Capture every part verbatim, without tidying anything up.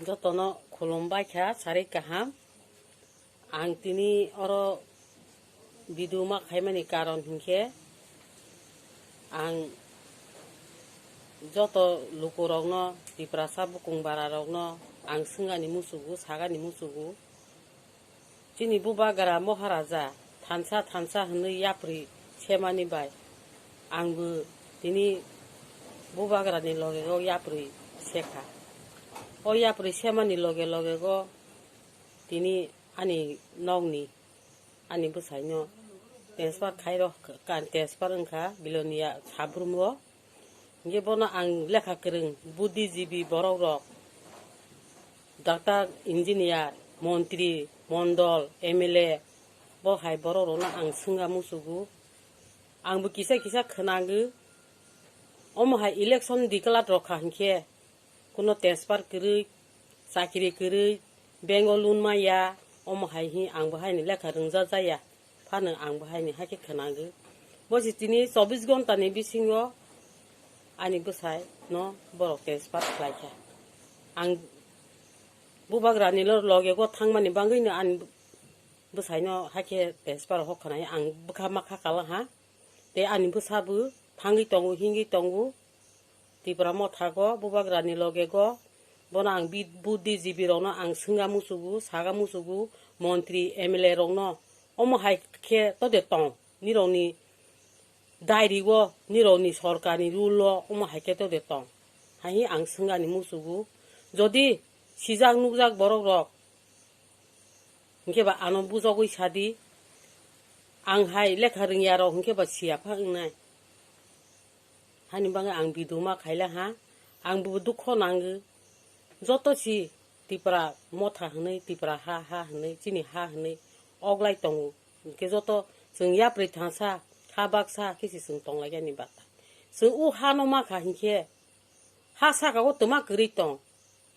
Jotono khulumbai kha, sarik kaham. Ang tini oro video ma khaimani karon hinkhe ang joto lukurokno, Tiprasa bukung bararokno ang swngani musugo, sagani musugo. Chini bubagra Moharaja thansa thansa hwnwi yapri semani bai angbo tini bubagrani loge o yapri sekha. O yapri semani loge loge o tini ani nokni, ani bwsaino transfer khairok, transfer wngkha Bilonia Sabrum o. Hinkhe bono ang lekha kwrwng, buddhijibi borok rok, doctor, engineer, montri, mondol, M L A, bo hai borok rokno ang swngna musugo. Angbo kisa kisa khwnango, omo hai election declare rok kha hinkhe, kuno transfer kwrwi, chakri kwrwi, bank o loan maya, omo hai hi angbo haini lekha rwngja jaya. Phano ang bo haini hakhe khwnango. Bo se tini chobbish ghonta ni bisingo ani bwsai no borok transfer khlai kha. Ang bubagra ni lo-, loge go thangmani bagwi no ani bwsai no hakhe transfer hok khnai, ang bwkha ma kha kala ha. Tei ani bwsa bo thangwi tongo, hingwi tongo. Tipra motha go, bubagra ni loge go, bono ang bi-, buddhijibi rokno ang swngna musugo, saga musugo, montri, M L A rokno, omo hai khe to de tong, nirokni dairi o, nirokni sorkarni rule o, omo hai khe to de tong, hai hi ang swngani musugo. Jodi sijak nukjak borok rok, hinkhe ba ano bujogwi sadi, ang hai lekha rwngya rok hinkhe ba siya pha wngnai. Hani bagwi ang video ma khaila ha, ang bo dukho nango. Joto si Tipra motha hwnwi, Tipra ha ha hwnwi, chini ha hwnwi oglai tongo. Hinkhe joto chwng yapri thangsa, kha baksa khe si chwng tonglaikani bata. Chwng o ha no ma kha hinkhe, ha saka o twma kwrwi tong.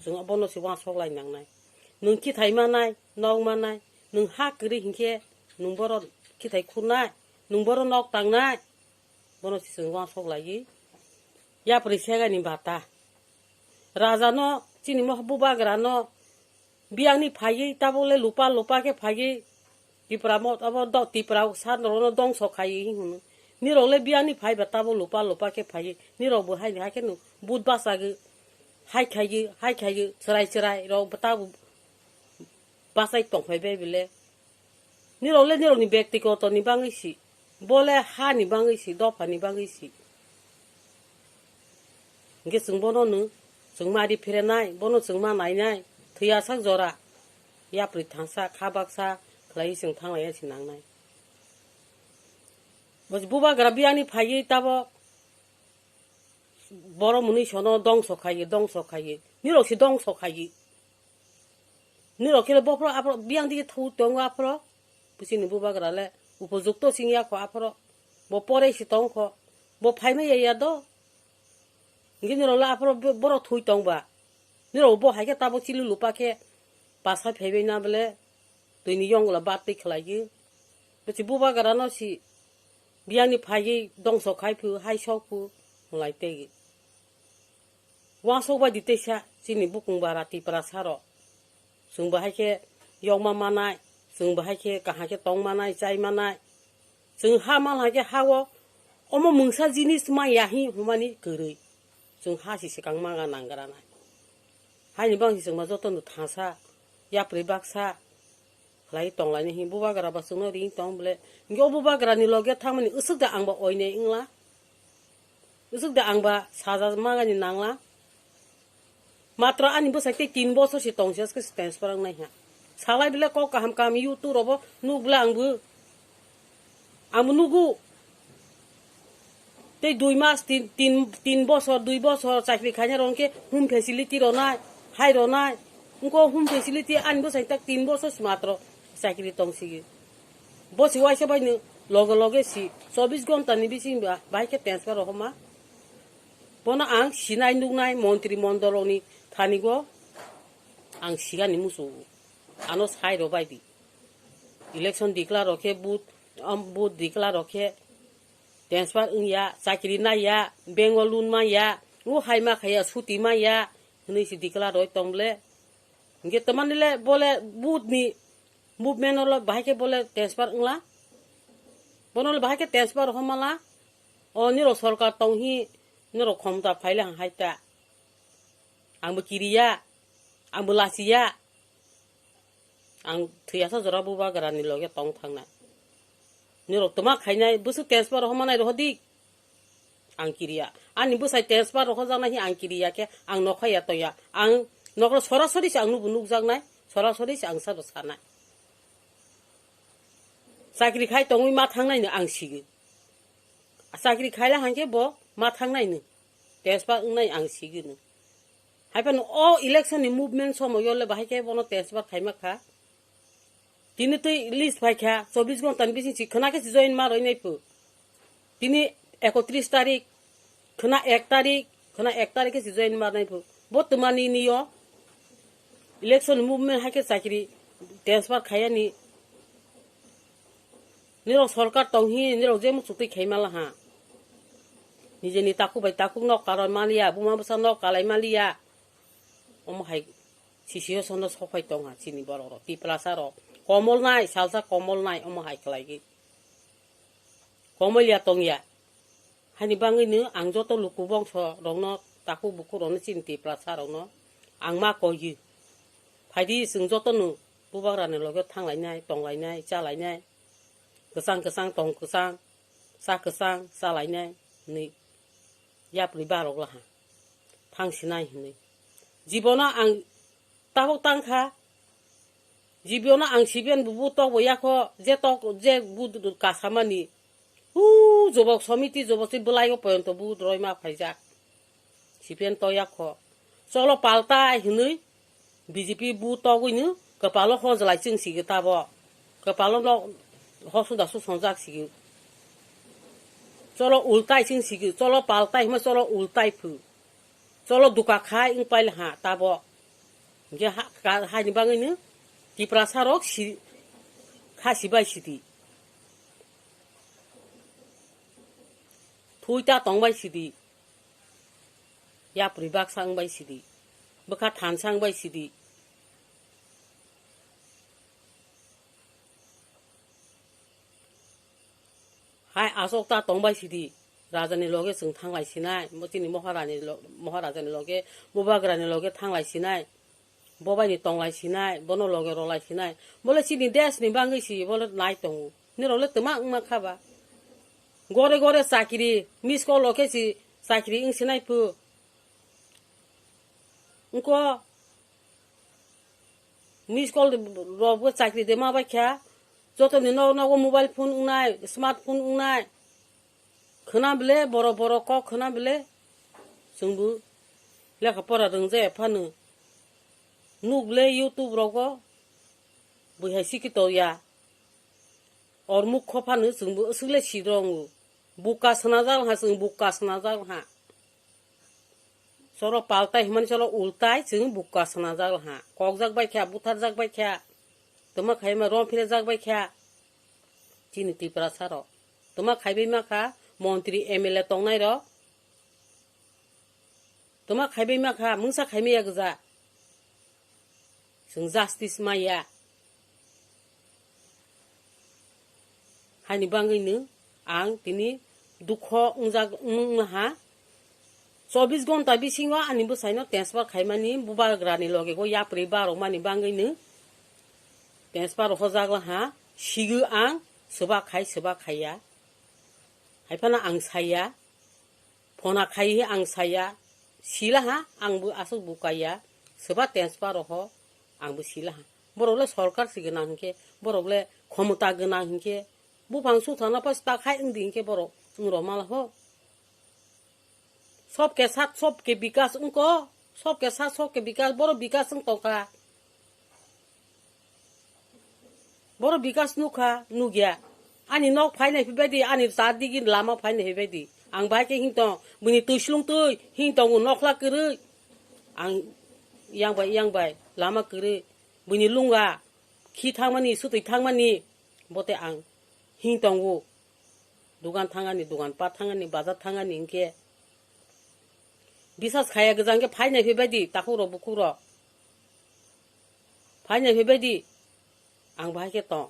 Chwng abono se uansuk lai nangnai. Nwng kithai manai, nok manai, nwng ha kwrwi hinkhe nwng boro kithai khunai, nwng boro nok tangnai. Bono se chwng uansuk laiwi yapri segani bata. Raja no chini mo bubagra no biyangni phaiwi tabuk le lupa lupa khe phaiwi Tipra mo abo do-, Tipra sa rokno dongso khaiwi hwnwi. Nirok le biyangni phaiba tabuk lupa lupa khe phaiwi. Nirok bo haini hakhe no but bachagwi, hai khaiwi, hai khaiwi, chwrai chwrai rok bo tabuk bachai tongphai bai bile. Nirok le nirokni bektigoto ni bagwi si. Bo le ha ni bagwi si, dopha ni bagwi si. Hinkhe chwng bono no, chwng ma ri pherenai, bono chwng ma nainai, thwiyasak jora, yapri thangsa, kha baksa khlaiwi chwng thanglaiya se nangnai. Bo bubagra biyangni phaiwi tabok borok mwnwi sono dongso khaiwi, dongso khaiwi, nirok se dongso khaiwi. Nirok khe bophro aphro biyang digi thu tongo aphro. Bwswkni bubagra le upojukto sing ya kho aphro. Bo porei se tong kho. Bo phaima ya ya do. Hinkhe nirok le aphro bo-, borok thui tong ba. Nirok bo hai khe tabuk chili lupa khe pasai phaibai na bole twini yongla batwi khlai gwi. Bwsi bubagra no si biyangni phaiwi dongso khai phu, hai sok phu, hwnlai tei. Uansuk bai di teisa chini bukung bara Tiprasa rok. Chwng bo hai khe yokma manai, chwng bo hai khe kaham khe tong manai, chai manai. Chwng ha mal hai khe ha o omo mungsa jinis ma ya hi hwnmani kwrwi. Chwng ha si swkang ma ga nang gra nai. Haini bang si chwng ma joto no thangsa, yapri baksa khlai tong laini hi bubagra ba chwngno ring tong bole. Hinkhe o bubagra ni loge thangmani usuk da ang ba oinai wngla. Usuk da ang ba saja magani nangla. Matro ani bwsai tei tin bosor se tong se transfer wng nai ha. Salai bile kok kaham kaham YouTube robo nuk bile ang bo. Ang bo nugu. Tei dui mas, tin, tin, tin bosor, dui bosor chakri khaina rok khe home facility ronai, hai ronai. Wngko home facility ani bwsai tak tin bosor se matro chakri tong sigi. Bo si waisa bai ni loge loge si chobbish ghonta ni bisingo bahai khe transfer rohorma. Bono ang sinai nuknai montri mondol rokni thani go ang sigani muchungo. Ano sai rw bai di. Election declare rw khe vote, um, vote declare rw khe transfer wngya, chakri naiya, bank o loan manya, o hai ma khaiya, suti manya, hwnwi se declare rw tong le. Hingke tamani le bole booth ni movement lo bahai ke bole transfer wngla. Bono le bahai ke transfer homala. O niro sorkar tong hi niro khomta phaile hang hai ta. Ang bo kiriya, ang bo lasiya. Ang thwiyasa jora bubagra ni loge tong thangnai. Nirok toma khainai bwswk transfer rohormanai rohordi. Ang kiriya. Ani bwsai transfer rohorjaknai hi ang kiriya khe ang nokhaiya toya. Ang nokro sorasori se ang nubo nukjaknai, sorasori se ang sabo sanai. Chakri khai tongwi ma thangnai no ang sigi. Chakri khaila hangkhe bo ma thangnai no. Transfer wngnai ang sigi no. Haiphano o election ni movement somoyo le bahai khe bono transfer khaima kha. Tini twi list phai kha, chobbish ghonta ni bising si khwna khe si join ma roi nai phu. Tini ekotris tarik, khwna ek tarik, khwna ek tarik khe si join ma roi nai phu. Bo twmani niyo election movement hai khe chakri transfer khayani. Nirok sorkar tong hi, nirok je muchuk twi khai mala ha. Nijeni takhuk bai takhuk nok karoi maliya, buma bwsa nok kalai maliya. Omo hai sisiyo sono sophai tong ha chini borok rok, Tiprasa rok. Komol nai, salsa komol nai, omo hai khlai gwi. Komol ya tong ya. Hani bangwi no ang joto luku bongso rokno, takhuk bukhuk rokno chini Tiprasa rokno ang ma koi gwi. Phaidi chwng joto no bubagra ni loge thang lainai, tong lainai, cha lainai. Kwchang kwchang tong kwchang, cha kwchang cha lainai hinwi yapri barok laha thang sinai hinwi. Jibono ang tabok tang kha, jibono ang siben bubu tok bo yakho, je tok je bu kasamani, hu jobok somiti jobok se bwlai o poyonto bu roi ma phaijak. Sipen toya kho. Cholo paltai hinwi B J P bu togwino kwpalo hojlai chwng sigi tabo. Kwpalo no hosuda susongjak sigi. Cholo ultai chwng sigi, cholo paltai hima cholo ultai phu. Cholo duka khai wng pail ha tabo. Hingke ha, ka, haini bangwino Tiprasa rok si, kha sibai sidi. Thui ta tongbai sidi. Yapri baksa wngbai sidi. Bwkha thansa wngbai sidi. Hai aswk ta tongbai sidi. Rajani loge chwng thanglai sinai. Bo chini Maharani lo-, Maharajani loge, Bubagrani loge thanglai sinai. Bo bai ni tonglai sinai, bono loge rolai sinai. Bole chini desh ni bangwi si bole nai tongo. Nirok le twma wngma kha ba. Gore gore chakri, miss call o khe si chakri wng sinai phu. Wngko miss call rok bo chakri de ma bai kha. Joto ni nok nogo mobile phone wngnai, smartphone wngnai. Khwna bele, borok borok kok khwna bele, chwngbo lekha pora rwngjaya phano. Nuk le YouTube rogo, bui hai sikhi tongya. Or mukho phano chwngbo aswk le sidrongo. Buka swnajak ha, chwng buka swnajak ha. Choro paltai hwnmani choro ultai chwng buka swnajak ha. Kokjak bai kha, butharjak bai kha. Twma khaima rom philajak bai kha. Chini Tiprasa rok. Twma khaibai ma kha montri M L A tongnai rok. Twma khaibai ma kha, mungsa khaimaya gwja. Chwng justice maya. Haini bangwino ang tini dukho wngjak wngma ha. Chobbish ghonta bisingo ani bwsaino transfer khaimani, bubagrani loge go yapri barokmani bangwino transfer hojakla ha. Sigo ang swbak khai, swbak khaiya. Haiphano ang saya. Phone khai hi ang saya, sila ha, ang bo aswk bo kaiya, swba transfer roho, ang bo sila ha. Borok le sorkar si gwnang hinkhe, borok le khomota gwnang hinkhe, buphang sutharno pas ta khai wngdi hinkhe borok wng rw mala ho. Sob ke sat, sob ke bikas wngko, sob ke sat, sob ke bikas, borok bikas wng tongkha. Boro bikas nukha, nukya. Ani nok phainai phaibaidi, ani char digi lama phainai phaibaidi. Ang bai khe hintong, bini twislung twi, hintongo nokla kwrwi. Ang yang bai, yang bai, lama kwrwi. Bini lunga, khi thangmani, swtwi thangmani, bote ang hintongo. Dugan thangani, dugan pat thangani, bazar thangani hinkhe. Bisas khaya gwja hinkhe phainai phaibaidi, takhukrok, bukhukrok. Phainai phaibaidi, ang bahai khe tong.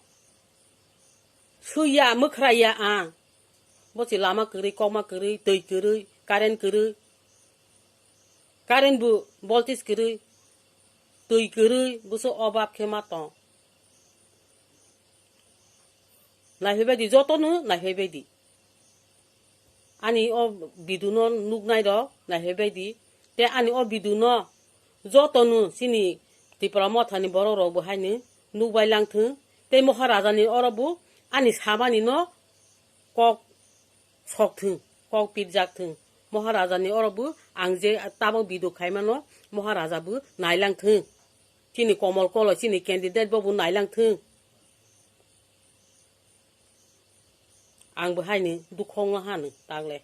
Suiya, mwkhraiya ang. Bosi lama kwrwi, kokma kwrwi, twi kwrwi, current kwrwi. Current bo voltage kwrwi, twi kwrwi, boso obab khe ma tong. Naiphaibaidi, jotono naiphaibaidi. Ani o video no nuknai rok naiphaibaidi. Te ani o video no jotono chini Tipra Motha ni borok rok bo haino nukbai langthung. Te Maharaja ni oro bo ani samani no kok sok thung, kok pirjak thung. Maharaja ni oro bo ang je tabok video khaimano Maharaja bo nailang thung. Chini Komol Kolo, chini candidate bo bo nailang thung. Ang bo haini dukhong no hano tagle.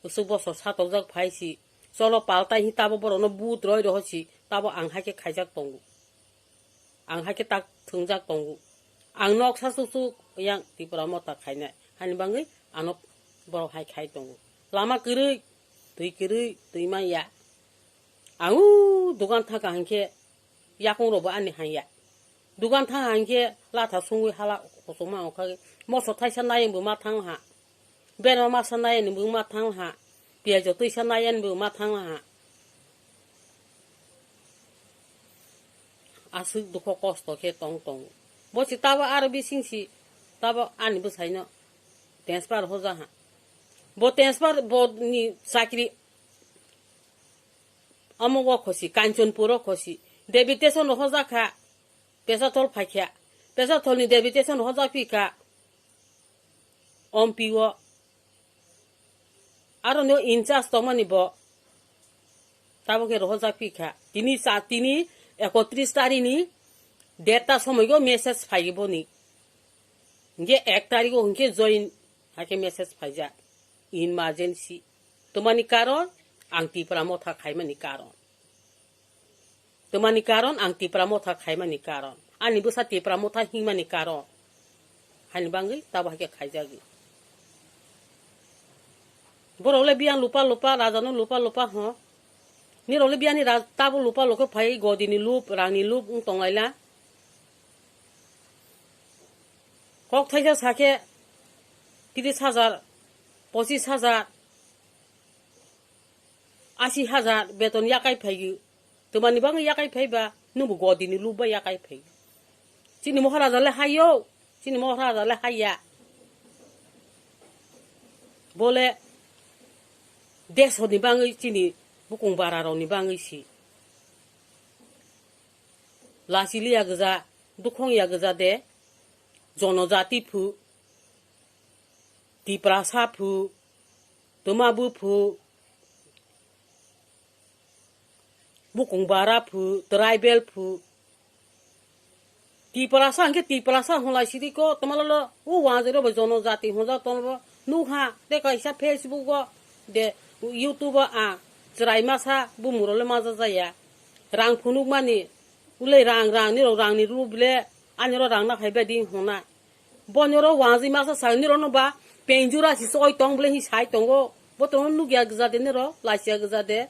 Usuk bosor satokjak phai si. Cholo paltai hi tabo borok no but roi roho si. Tabo ang hai khe khaijak tongo. Ang hai khe tak thwngjak tongo. Ang noksa suk suk yang Tipra Motha khainai. Hani bangwi ano borok hai khai tongo. Lama kwrwi, twi kwrwi, twi manya. Ang u dogan thaka hinkhe yakung rokbo ani hanya. Dogan thang hinkhe latha sungwi hala kochoma ongkha. Moso thaisa nai wngbo ma thang ha. Berma masa nai wngbo ma thang ha. Piyajo twisa nai wngbo ma thang ha. Aswk dukho kosto khe tong tong. Bo si tabo aro bising si tabo ani bwsaino transfer hoja ha. Bo transfer bo ni chakri Omo o khosi, Kanchanpur o khosi. Deputation rok hojak kha, Pesatol phai kha. Pesatol ni deputation rok hojak phi kha, M P o. Aro no in charge tongmani bo. Tabo khe rok hojak phi kha. Tini sa, tini ekotris tari ni derta somoi o message phai boni. Hinkhe ek tari o hinkhe join, hakhe message phaijak. Emergency. Twmani karon, ang Tipra Motha khaimani karon. Twmani karon, ang Tipra Motha khaimani karon. Ani bwsa Tipra Motha himani karon. Hani bangwi tabo hakhe khaijagwi. Borok le biyang lupa lupa, raja no lupa lupa ho. Nirok le biyani raj-, tabo lupa lupa phai godi ni lup, rang ni lup wng tong laila. Kok thaisa sakhe tris hajar, pochis hajar, asi hajar beton yakai phaiyo. Twmani bangwi yakai phaiba, nwngbo godi ni lup bai yakai phai. Chini Maharaja le hayo, chini Maharaja le haya. Bole desh ni bangwi chini bukung bara rok ni bangwi si. Lachiliya gwja, dukhong ya gwja de, jonojati phu, Tiprasa phu, twma buphu, bukung bara phu, tribal phu, Tiprasa hwnkhe Tiprasa hwnlai siri ko, twma lolo, o wanjwi rok bai jonojati hwnjak tongo, nukha, tei kaisa Facebook o, de, YouTube o ang chwrai masa bumung rok le maja jaya. Rang phunukmani, ulai rang, rang, nirok rang ni rw bile, ani oro rang na phai bai di hwnna. Bo nirok wanjwi masa sa nirok no ba penjura si soi tong bile hi sai tongo. Bo tong nukya gwja de nirok, lasia gwja de.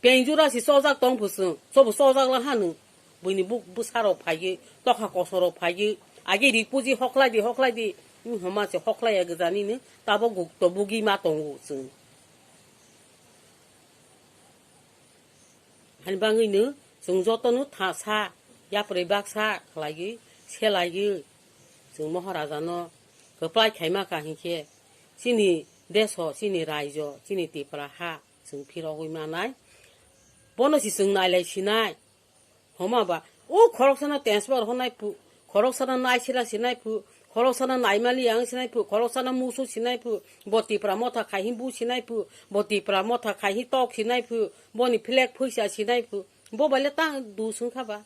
Penjura si sojak tong phusung, sobo sojak la hanu. Buini bu-, bwsa rok phaiwi, tokha koso rok phaiwi, agi ri puji hoklai di, hoklai di. Wng homa se hoklai ya gwja nini, tabo guk to bugi ma tongo chwng. Hani bangwi no chwng joto no tha sa, yapri baksa khlaiwi, selaiwi, chwng Maharaja no kwplai khaima kha hinkhe, chini desh o, chini raijo, chini Tipra ha, chwng phirogwi manai. Bono si chwng nailai sinai. Homa ba, o khoroksano transfer honai phu, khoroksano naisila sinai phu, khoroksano naimali ang sinai phu, khoroksano musu sinai phu, bo Tipra Motha khai hi bu sinai phu, bo Tipra Motha khai hi tok sinai phu, boni flag phuisa sinai phu, bo bai le tang du swng kha ba.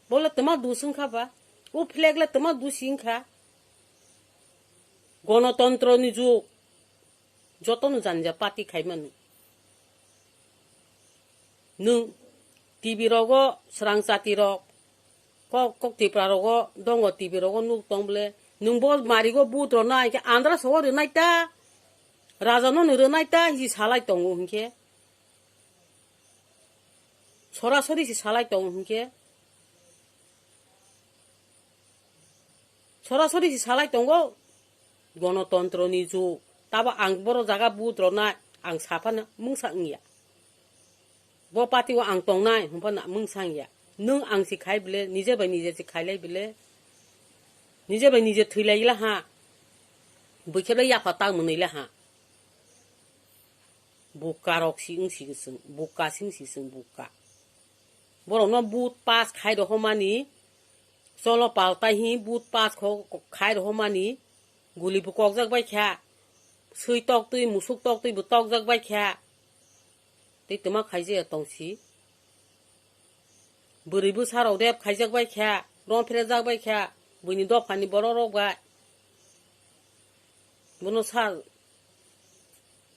Bo le twma du swng kha ba, o flag le twma du sing kha. Gonotontro ni jug. Jotono jani ja party khaimani. Nwng T V rogo srang chati rok, kok, kok Tipra rogo dongo T V rogo nuk tong bole. Nwng bo marigo but rwna hinkhe andra sogo rwnai ta, raja no rwnai ta hinwi salai tongo hinkhe. Sorasori si salai tong hinkhe, sorasori si salai tongo, gonotontro ni jug. Tabo ang boro jaga but rwnai, ang saphano mungsa wngya. Bo party o ang tongnai, hwnphano mungsa wngya. Nwng ang si khai bile, nije bai nije si khailai bile, nije bai nije thwilaila ha, bwkhe bile yapha tak mwnwila ha. Buka rok si wng si swng, buka si wng si swng, buka. Borokno but pass khai rohormani, cholo paltai hi but pass kho-, khai rohormani, guli bo kokjak bai kha, swi tok twi, musuk tok twi bo tokjak bai kha. Tei twma khaijaya tong si. Bwrwi bwsa rok rep khaijak bai kha, rom pherejak bai kha, buini dophani borok rok bai. Bono sa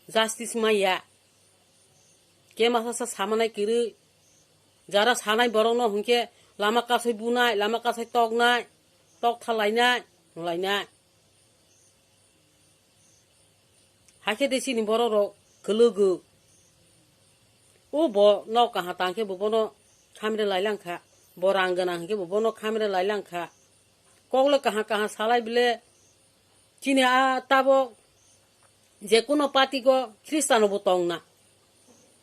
justice maya. Khe masa sa samanai kwrwi. Jara sanai borok no hinkhe lama kasai bunai, lama kasai toknai, tok thalainai, nulainai. Hakhe de chini borok rok kwlwgo. O bo nok kaha tang khe bo bono khamre lai lang kha. Bo rang gwnang hinkhe bo bono khamre lai lang kha. Kokle kaha kaha salai bile chini a tabok je kuno party go Christian bo tong na.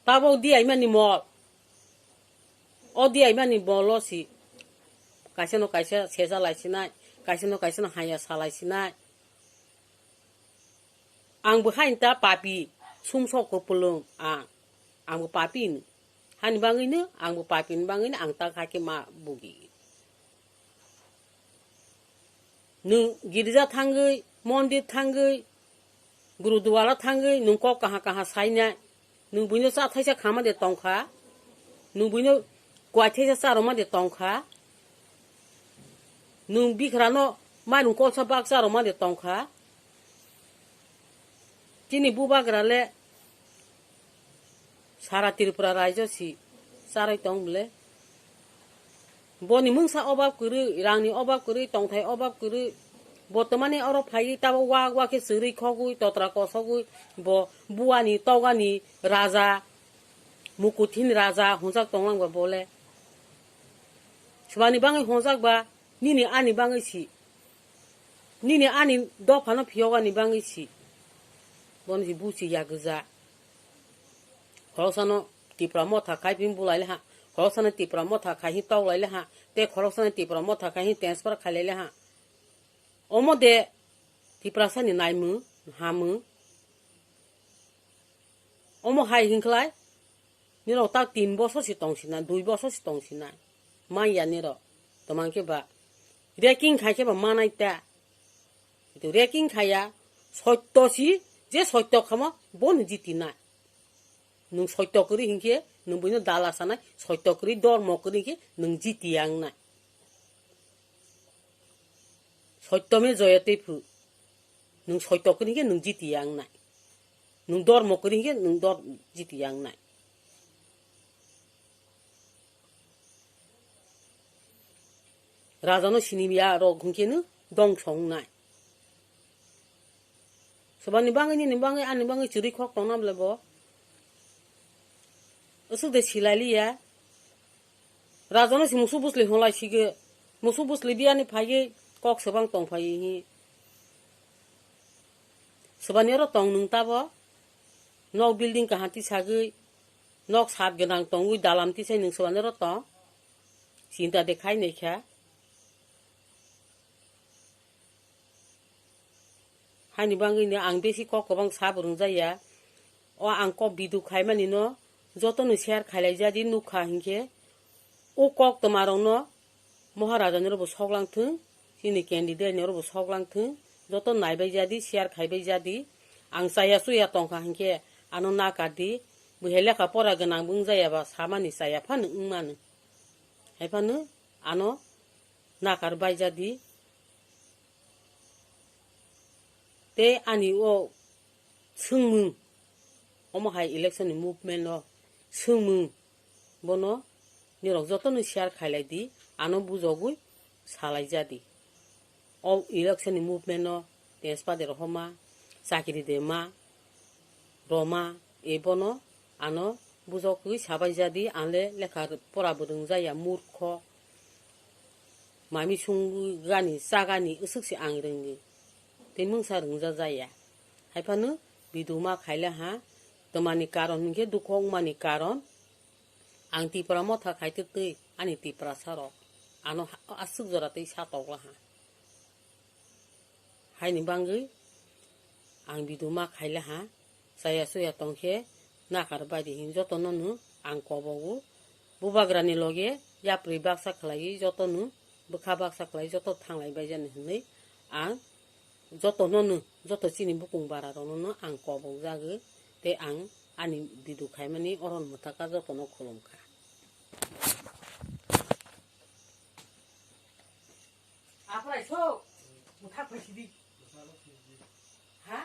Tabok diyaimani mol. O diyaimani molo si. Kaisa no kaisa sesa lai sinai. Kaisa no kaisa no haya salai sinai. Ang bo hain ta papi, sumsok kwpwlwng ang. Ang bo papi no. Hani bangwi no, ang bo papi ni bangwi no, ang ta kha khe ma bugi. Nwng girja thangwi, mondir thangwi, gurudwara thangwi, nwng kok kaha kaha sainai. Nwng buino cha thaisa khama de tongkha. Nwng buino kwai thaisa charwma de tongkha. Nwng bikrano mairung kolsa bak charwma de tongkha. Chini bubagra le sara Tripura raijo si charwi tong bole. Boni mungsa obab kwrwi, rangni obab kwrwi, tongthai obab kwrwi. Bo twmani oro phaiwi tabo wak wak khe chwrwi khogwi, totra kosogwi, bo buani, togani raja, mukuthini raja hwnjak tonglang ba bole. Swbani bangwi hwnjak ba, nini ani bangwi si. Nini ani dophano phiyogani bangwi si. Bono si buchi ya gwja. Khoroksano Tipra motha khai phin bulai le ha. Khoroksano Tipra motha khai hi tok lai le ha. Te khoroksano Tipra motha khai hi transfer khai lai le ha. Omo de Tiprasani naimung, hamung. Omo hai hinkhlai, nirok tak tin bosor si tong sinai, dui bosor si tong sinai. Manya nirok. Tomang khe ba. Reking khai khe ba manai ta. Itu reking khaya, sotto si, je sotto khamo, bono jiti nai. Nwng sotto kwrwi hinkhe, nwng buino dala sanai, sotto kwrwi dormo kwrwi hinkhe, nwng jiti yang nai. Sotto me joyate phu. Nwng sotto kwrwi hinkhe, nwng jiti yang nai. Nwng dormo kwrwi hinkhe, nwng dor jiti yang nai. Rajano siniya rok hwnkhe no dongso wngnai. Swbani bangwi nini bangwi ani bangwi chwrwi khok tongna bwle bo. Aswk de silai liya. Rajano si musu bwsli hwnlai sigwi. Musu bwsli biyani phaiwi kok swbang tong phaiwi hi. Swbani oro tong nwng tabo. Nok building kaham tisagwi. Nok sat gwnang tongwi dalam tisai nwng swbani oro tong. Chinta de khai naikha. Haini bangwi no ang besi kok kwbang sa bo rwngjaya. O ang kok video khaimani no jotono share khailai jadi nukha hinkhe. O kok twmarokno Maharaja ni oro bo soklang thung, chini candidate ni oro bo soklang thung, joto naibai jadi, share khaibai jadi. Ang chaya chuya tongkha hinkhe ano nakardi, bo hai lekha pora gwnang bo wngjaya ba samani chaya phano wngmano. Haiphano ano nakar bai jadi. Tei ani o swngmung, omo hai election ni movement o swngmung, bono nirok jotono share khailai di, ano bujogwi salai jadi. O election ni movement o tenspa de rohorma, chakiri de ma, roma, e bono ano Bujokgwi sabai jadi, ang le lekha pora bo rwngjaya, murkho. Mami sungwi gani, chagani, aswk se ang rwngwi. Tei mungsa rwngja jaya. Haiphano video ma khaila ha, twmani karon hinkhe dukhu wngmani karon, ang Tipra motha khai twtwi ani Tiprasa rok ano ha-, aswk jora twi sa tokla ha. Haini bangwi ang video ma khaila ha, chaya chuya tongkhe nakar baidi hin jotono no ang kobogo. Bubagrani loge yapri baksa khlaiwi jotono, bwkha baksa khlai joto thanglai baijani hinwi ang jotono no, joto chini bukung bara rokno no ang kobok jagwi, tei ang ani video khaimani oron mwthaka jotono khulumkha. Aprai so, mwthak phaisidi. Ha?